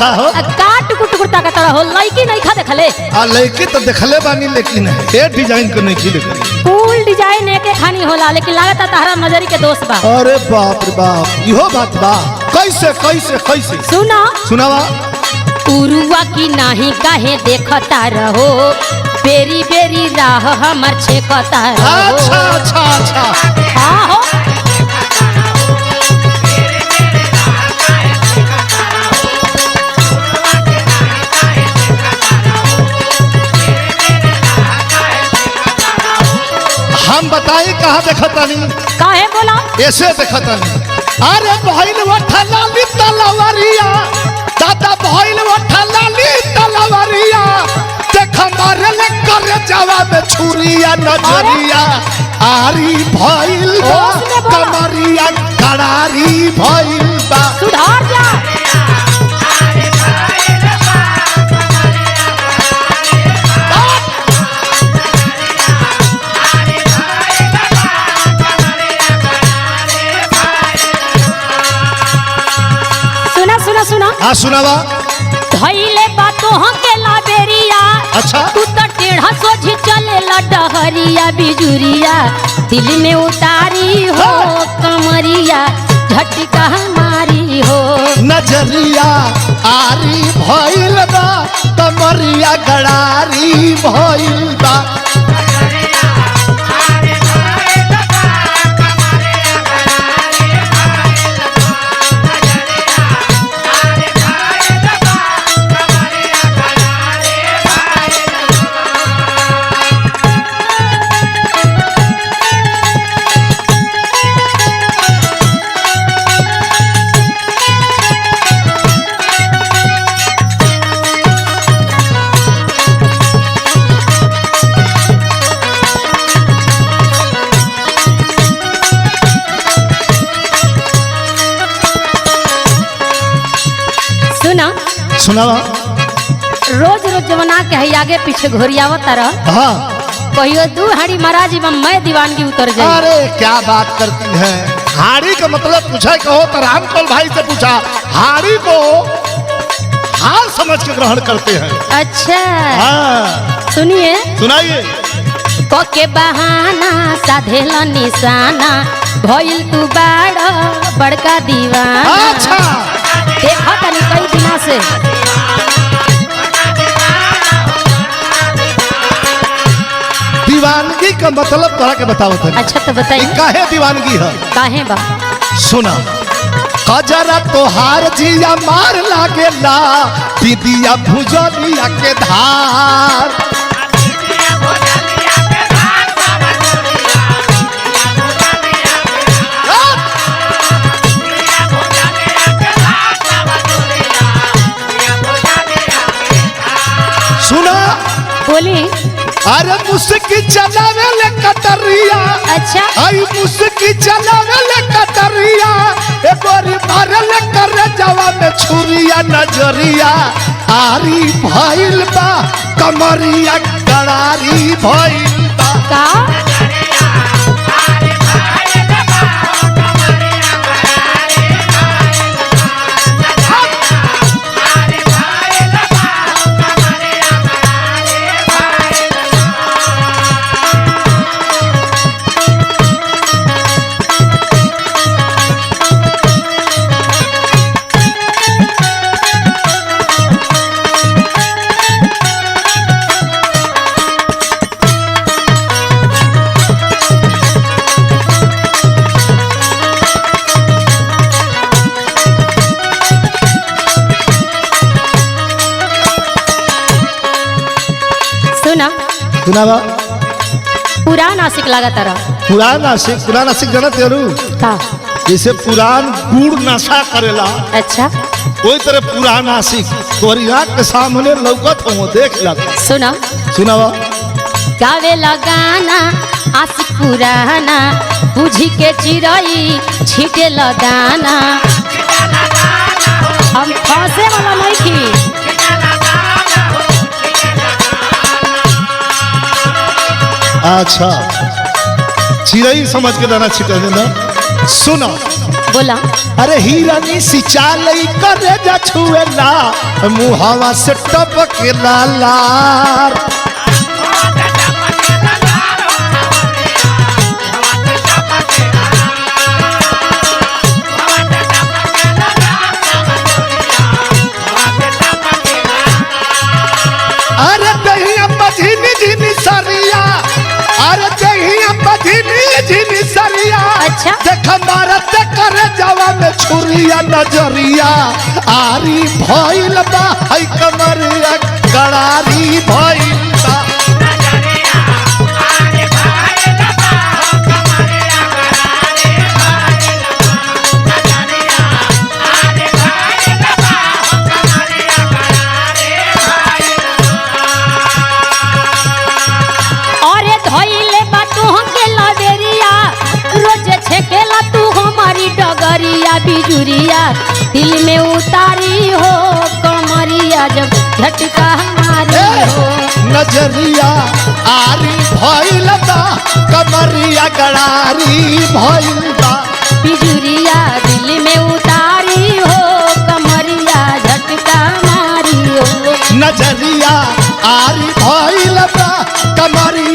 का हो? का टुकुर टुकुर ताकत हो, लड़की नहीं खा देखले? आ लड़की तो देखले बानी, लेकिन ए डिजाइन को नहीं देखले। कुल डिजाइन एके खानी होला, लेकिन लागता तारा नजरी के दोष बा। अरे बाप रे बाप, इहो बात बा। कैसे कैसे कैसे? सुना। सुनावा। उरुआ की नाही काहे देखता रहो, बेरी बेरी राह हमर छेकता रहो। अच्छा अच्छा अच्छा। हाँ हो। हम बताई कहाँ देखतानी? काहे बोला? ऐसे देखतानी। अरे भइल वठा लाली तलवारिया, दादा भइल वठा लाली तलवारिया, देख मारे ले कर जावा में छुरिया नजरिया आरी भइल बा, होश में बोला। कमरिया कड़ारी भइल बा। सुधार जा। सुना सुना सुना। हाँ सुनावा। धइले बातों के लाबेरिया। अच्छा। तू तो टेढ़ा सोझी चले डहरिया बिजुरिया, दिल में उतारी हो कमरिया झटका मारी हो। नजरिया आरी भइल बा, कमरिया गड़ारी भइल बा। सुना। सुनावा। रोज रोज जमाना के है आगे पीछे घोरियावत रह। हाँ। कहियो दू हाड़ी महाराज मैं दीवानगी उतर जाई। अरे क्या बात करती है, हाड़ी का मतलब पूछा कहो तो रामकौल भाई से पूछा, हाड़ी को हार समझ के ग्रहण करते हैं। अच्छा। हाँ। सुनिए। सुनाइए। के बहाना साधेला निशाना, भइल तू बाड़ बड़का दीवाना। अच्छा। देखा तनी कई दिना से। दीवानगी का मतलब तोरा के बताओ तनी। अच्छा तो बताइए। काहे दीवानगी है? काहे बा? सुना। कजरा तोहार जिया मार लागेला, दीदिया भुजलिया के धार। सुना। बोली। अरे मुस्की चलावे ले कटरिया। अच्छा। आई मुस्की चलावे ले कटरिया, ए गोरी मारे ले कर जावा में छुरिया नजरिया आरी भइल बा, कमरिया कड़ारी भइल बा। का? सुना। सुनावा। पुरान आशिक लागत रहा। पुरान आशिक? पुरान आशिक जानत यारू? का? जैसे पुरान गुड़ नशा करेला। अच्छा। कोई तरह पुरान आशिक तोरी आँख के सामने लौकत हो, देख ला। सुना। सुनावा। गावे लगाना आशिक पुराना, बुझी के चिरई छीटे लगाना। हम फंसे वाला नहीं थी। अच्छा, चिड़ई समझ के दाना छिटा देना। सुनो। बोला। अरे हिरनी सिंचाई करे जा छुएला, मुहावा से टपकेला लार। अरे दहिया बझिनी झिनी सरिया, अरे दहिया बझिनी झिनी सरिया। अच्छा। देख मारत करे जावा में छुरिया, नजरिया आरी भइल बा, है कमरिया गड़ारी भइल बा। अरे धइले बा तू के लबेरिया, रोज छेकेला तू हमारी डगरिया बिजुरिया, दिल में उतारी हो कमरिया जब झटका मारी ए, हो। नजरिया आरी भइल बा, कमरिया गड़ारी भइल बा। बिजुरिया दिल में उतारी हो कमरिया झटका मारी हो। नजरिया आरी भइल बा, कमरिया